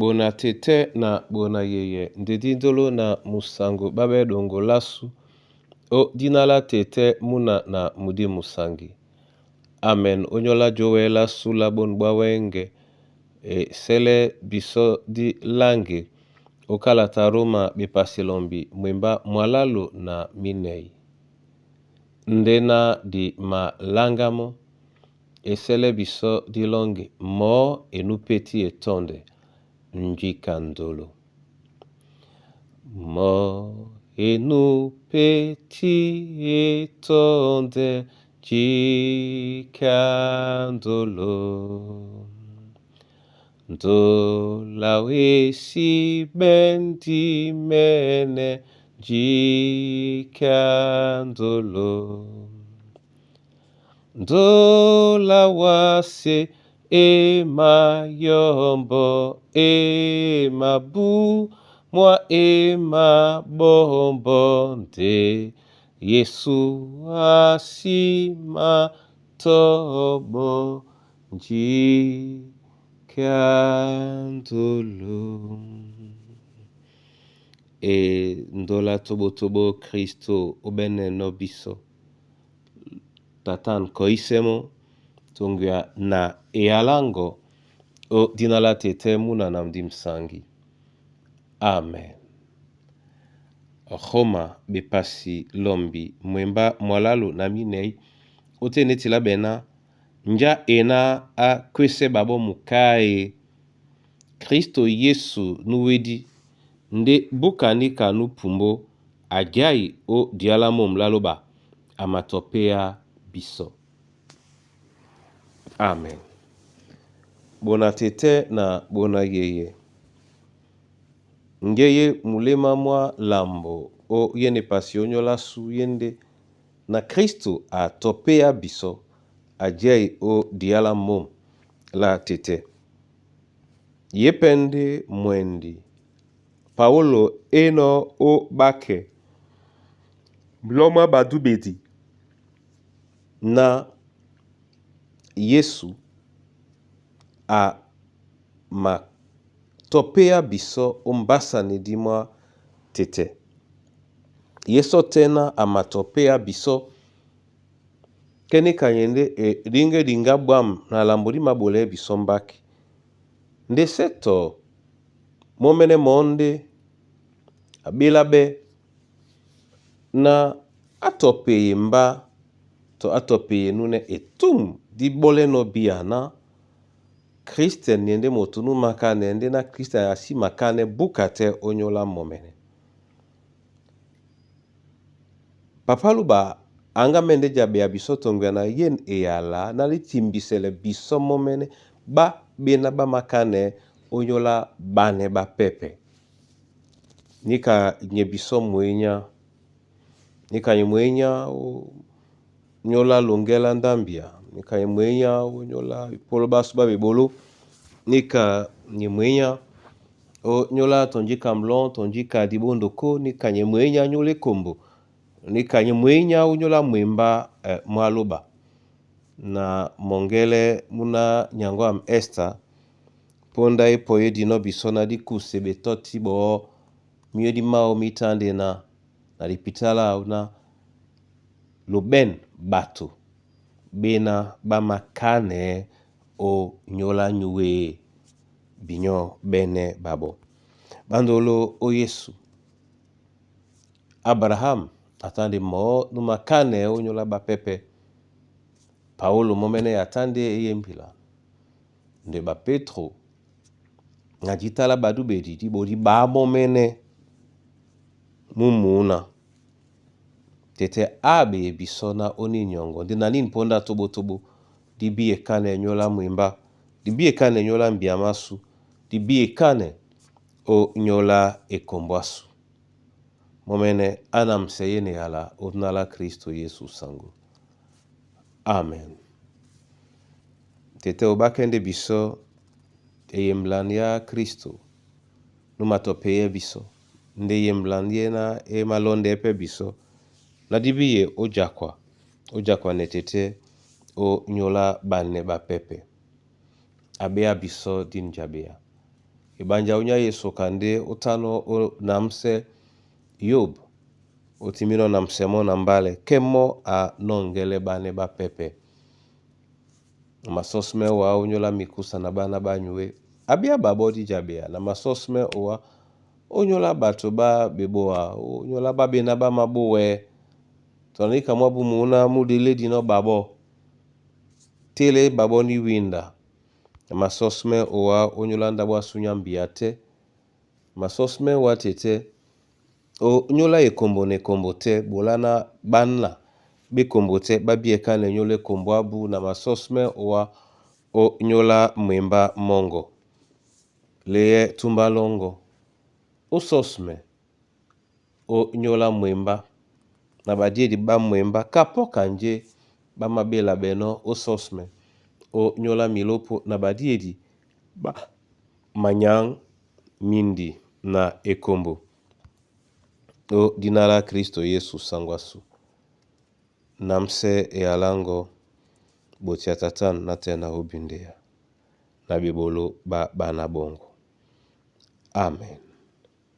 Bona tɛ́tɛ́ na bona yeye nde dí ndolo na musango ɓá ɓɛ́ ɗoŋgo lásu ó dina lá tɛ́tɛ́ múna na mudími musangi. Amen ónyólá jówɛ lásu lá bôn ɓwá wɛ́ŋgɛ̄ e sɛ́lɛ́ bisɔ́ dí láŋge ó kálata Roma ɓepasi-lɔmbi mwembá mwalalu na minɛi. Ndéná di maláŋgámɔ́ e sɛ́lɛ́ bisɔ́ dí lɔ́ŋgi mɔɔ́ e núpétí etɔ́ndɛ njíka ndolo. Mɔ́ e núpétí etɔ́ndɛ njíka ndolo. Ndola ó e sí ɓɛ́ ndímɛ́nɛ́ njíka ndolo. Ndola wásē e mayɔ́mbɔ́ e mabúmwá e maɓɔ́mbɔ́ ndé Yésu a sí matɔ́ɓɔ́ njíka ndolo. E ndóla toɓotoɓo Kristo ó ɓɛ́nɛ́nɔ́ bisɔ́. Tata nkɔísɛ́ mɔ́ toŋgoa na eyaláŋgɔ ó dina lá tɛ́tɛ́ múna na mudími musangi. Amen. Roma ɓepasi lɔmbi mwembá mwalalu na minɛi ó tên e tilá ɓɛɛ́ ná njá e ná á kwésɛ́ ɓaɓɔ́ muká e, Kristo Yesu núwédí ndé búka níka nú pumbó a jái ó diyá lá môm lá lóɓa a matɔpéá bisɔ́. Amen. Bona tɛ́tɛ́ na bona yeye nge ye muléma mwá lambo ó yêne epasi ónyólá sú yé ndé na Kristo a tɔpéá bisɔ́ a jɛ́i ó diyá lá môm lá tɛ́tɛ́. Yé pɛ́ ndé mwɛndi Paúlò é nɔ̄ ó ɓákɛ mlɔ́ mwá ɓadúɓedi ná Yésu a matɔpéá bisɔ́ ó mbásanedí mwá tɛ́tɛ́. Yé sɔ́ tɛ́ ná a matɔpéá bisɔ́ kɛ́ níka nye ndé e ɗíŋgé diŋgá ɓwǎm̀ na lambo dí māɓolɛɛ́ bisɔ́ mbáki. Ndé sɛ́ tɔ mɔ́mɛ́nɛ́ mɔɔ́ ndé a ɓélá ɓɛ́ ná á tɔpeye mbá tɔ á tɔpeye núnɛ́ etûm dí ɓɔ́lɛ́nɔ̄ bíya ná kristɛn nye ndé moto nú mākánɛɛ́ ndé ná kristɛn a sí makánɛ́ búka tɛ́ ónyólá mɔmɛnɛ. Papa lúɓa a ŋgá mɛ́ndɛ́ ja ɓeya bisɔ́ toŋgoya na yên eyala ná lí timbisɛlɛ bisɔ́ mɔ́mɛ́nɛ́ ɓá ɓéná ɓá mākánɛɛ́ ónyólá ɓánɛ́ ɓá pɛ́pɛ̄. Níka nye bisɔ́ mwěnyá, níka nye mwěnyá ó nyólá loŋgɛ́ lá ndámbia, níka nye mwěnyá ó nyólá bipóló ɓásū ɓá ɓeɓoló, níka nye mwěnyá ó nyólá tɔ njíka mlɔ́ tɔ njíka dibóndokó, níka nye mwěnyá nyólá ekombo, níka nye mwěnyá ó nyólá mwembá mwá lóɓa. Na mɔŋgɛ́lɛ́ mú ná nyaŋgó am Esther póndá é pɔyɛ́ dinɔ́ bisɔ́ ná dí kúsɛ ɓetɔ́tí ɓɔɔ́ míyó dí máō mí tándena na lipita láō ná loɓɛ̂n ɓato ɓéná ɓá makánɛɛ́ ó nyólá nyúe binyɔ́ ɓɛ́nɛ́ ɓaɓɔ́. Ɓándoló ó Yésu, Abraham a tá ndé mɔɔ́ nú makánɛɛ́ ónyólá ɓapɛ́pɛ̄. Paúlò mɔ́mɛ́nɛ́ a tá ndé é yémbila. Nde ɓapétro na jǐta lá ɓadúɓedi dí ɓo dí ɓá mɔ́mɛ́nɛ́ mú muúná. Tɛtɛ á ɓeye bisɔ́ ná ó ní nyɔŋgɔ ndé na nîn póndá toɓotoɓo dí bí e kánɛ nyólá mwembá, dí bí e kánɛ nyólá mbia másū, dí bí e kánɛ ó nyólá ekombo ásū. Mɔ́mɛ́nɛ́ á namsɛ yêne eyala ó dina lá Kristo Yésu saŋgó. Amen. Tɛtɛ o ɓákɛ́ ndé bisɔ́ eyemblan yá Kristo nú matɔpeyɛ́ bisɔ́. Ndé eyemblan yé ná é malɔ́ndɛɛ́ pɛ́ bisɔ́ ná dí bíye ó jakwa, ó jakwa nɛ tɛtɛ́ ó nyólá ɓanɛ ɓapɛ́pɛ̄. A ɓéá bisɔ́ dín jaɓeya. Ebanja ónyá Yesu ka ndé ó tánɔ́ ó namsɛ́ Yob, ó timbínɔ́ namsɛ mɔ́ na mbálɛ kɛ́ mɔ́ a nɔ́ŋgɛ́lɛ́ ɓánɛ́ ɓá pɛ́pɛ̄. Na masɔ́smɛ́ wá ónyólá mikusa na ɓána ɓá nyué, a byá ɓaɓɔ́ dí jabea. Na masɔ́smɛ́ owá ónyólá ɓato ɓá ɓeɓóa, ónyólá ɓá ɓená ɓá mabówɛ. Tɔ na níka mwá bú muúná mú lédinɔ́ ɓaɓɔ́, télé ɓaɓɔ́ ní wínda. Na masɔ́smɛ́ owá ónyólá ndáɓo á súnyá mbia tɛ́. Masɔ́smɛ́ wá tetɛ́, ónyólá ekombo na ekombo tɛ́, ɓolá ná ɓána ɓé kombo tɛ́ ɓá bíɛ kánɛ nyóla ekombo ábú. Na masɔ́smɛ́ owá ónyólá mwembá mɔ́ŋgɔ léɛ́ túmbá lɔ́ŋgɔ́. Ó sɔ́smɛ, ónyólá mwembá na ɓadiédi ɓá mwembá kapɔ́ kanjé ɓá máɓélabɛnɔ́. Ó sɔ́smɛ, ónyólá milópo na ɓadíedi ɓá manyaŋ míndi na ekombo ó dína lá Krísto Yésu saŋgó ásu. Námsɛ́ eyaláŋgɔ́ ɓote a Tatân nátɛɛ na óbindeya na ɓeɓoló ɓá ɓána ɓɔŋgɔ. Amen.